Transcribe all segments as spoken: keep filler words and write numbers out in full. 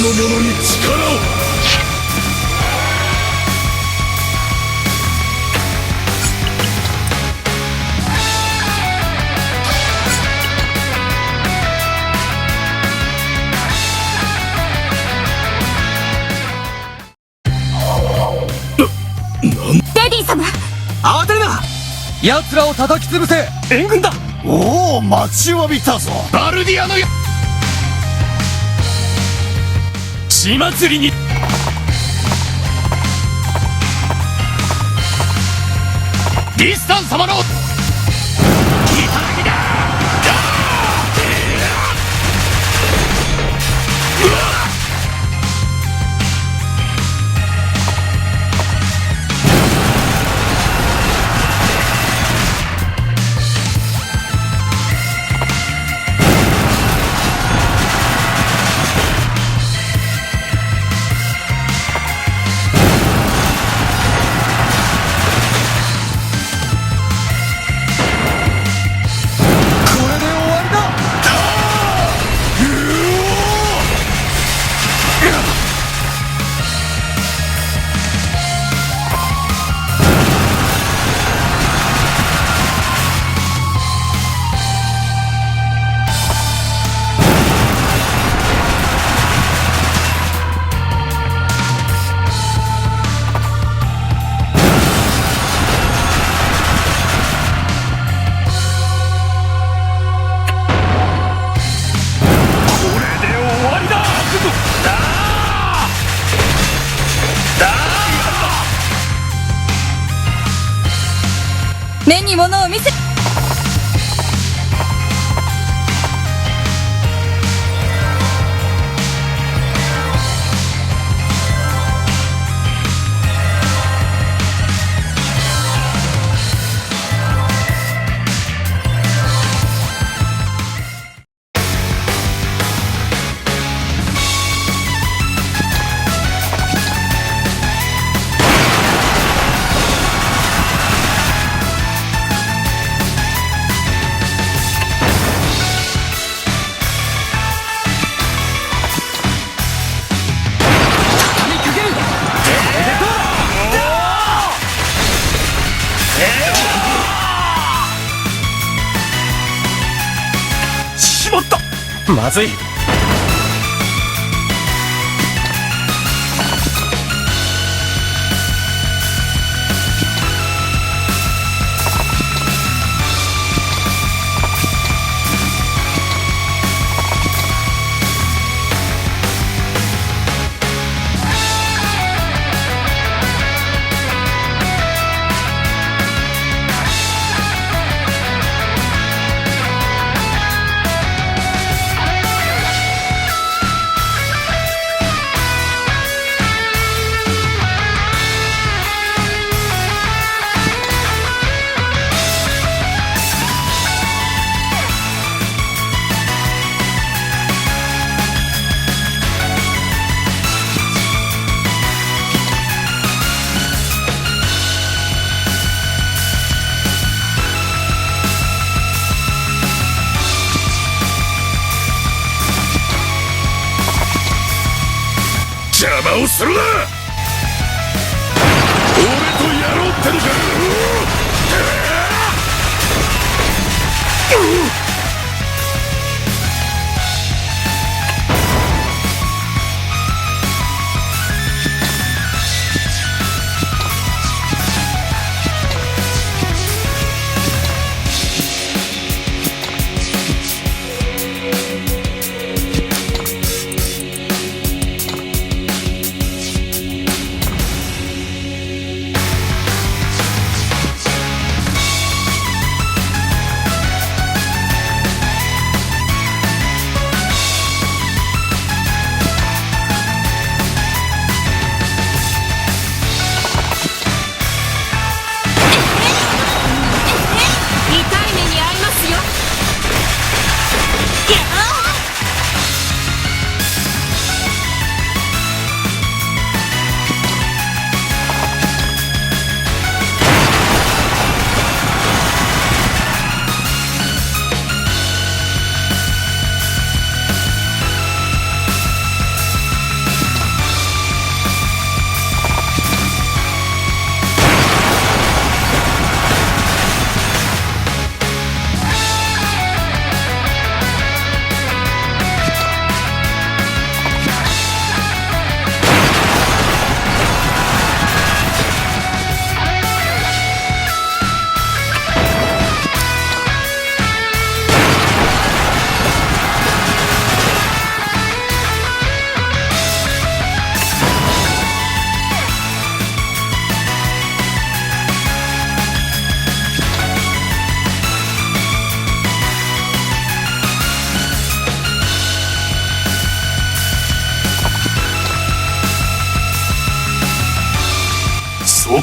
の者に力を。なん、なん、デディ様。慌てるな。奴らを叩き潰せ。援軍だ。おお、待ちわびたぞ。バルディアのよ、血祭りに。リスタン様の。これで終わりだ。だー！だー！目に物を見せ。しまった！まずい。邪魔をするな！俺とやろうってのか！うっ！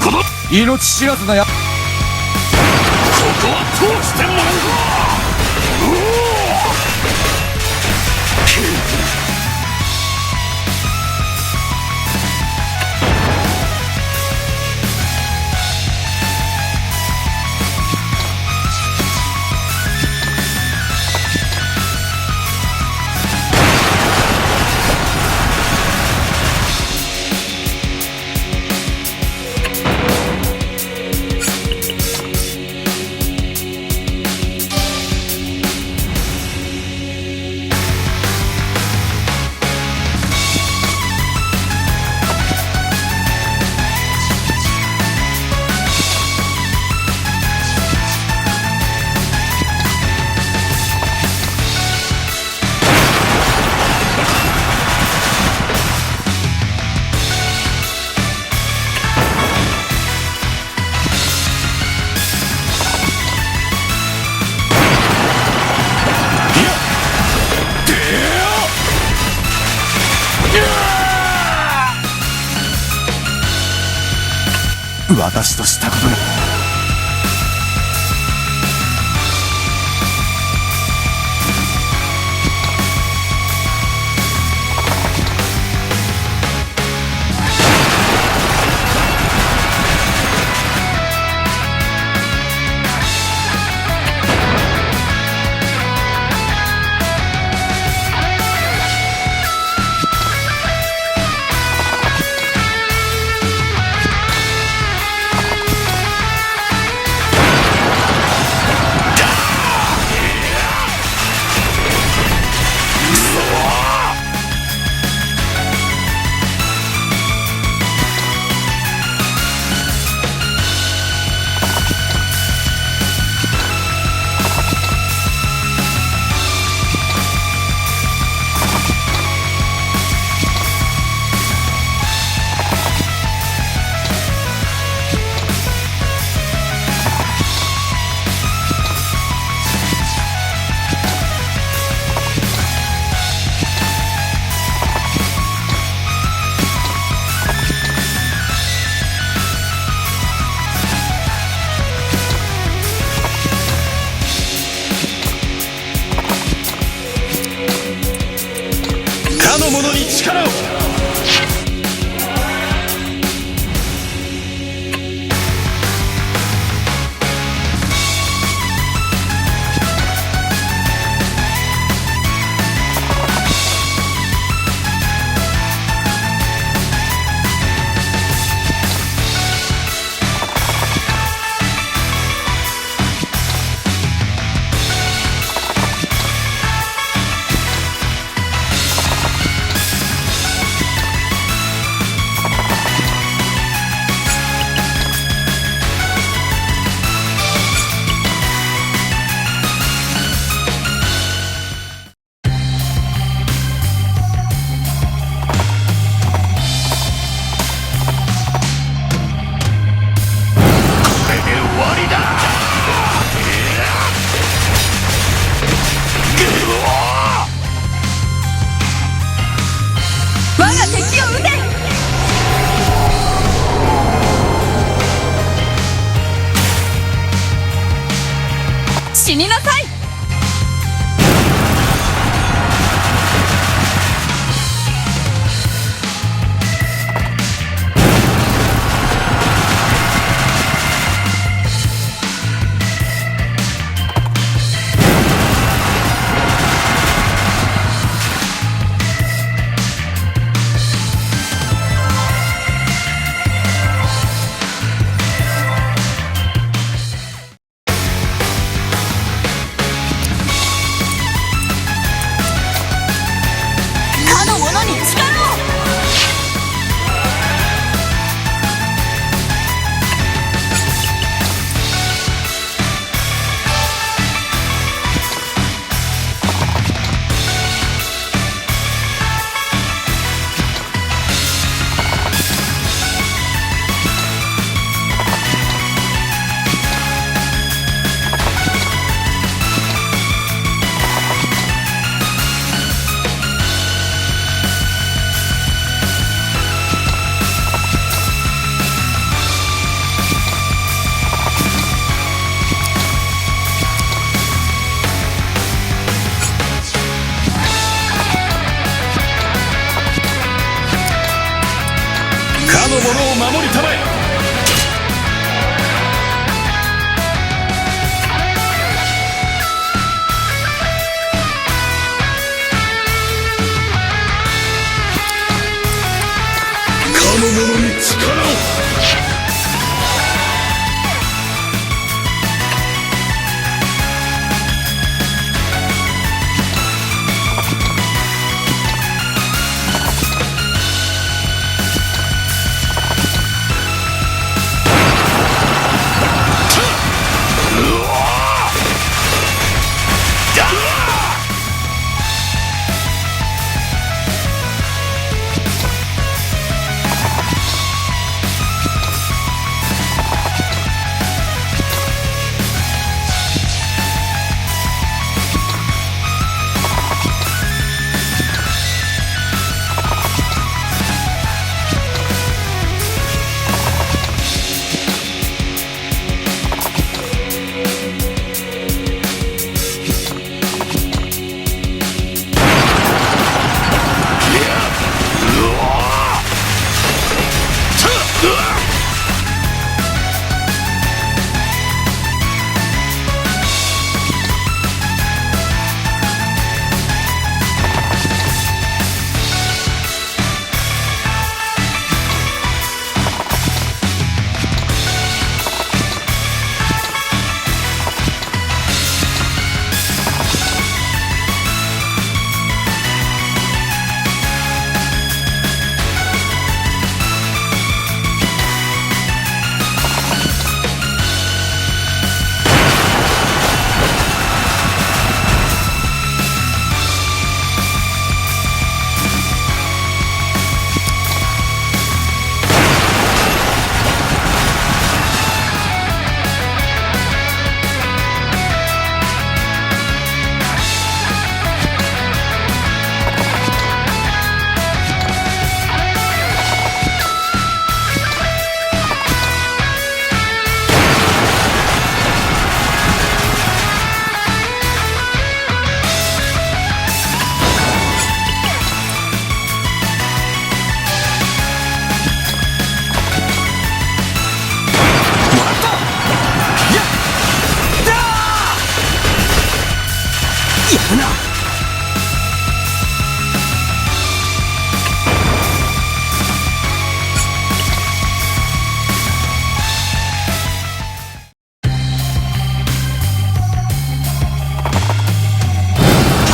この命知らずのや、ここは通してもらう。私としたことが。かの者に力を。我が敵を討て！死になさい！者を守りたまえ。かの者に力を。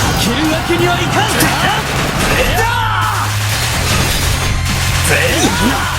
負けるわけにはいかん！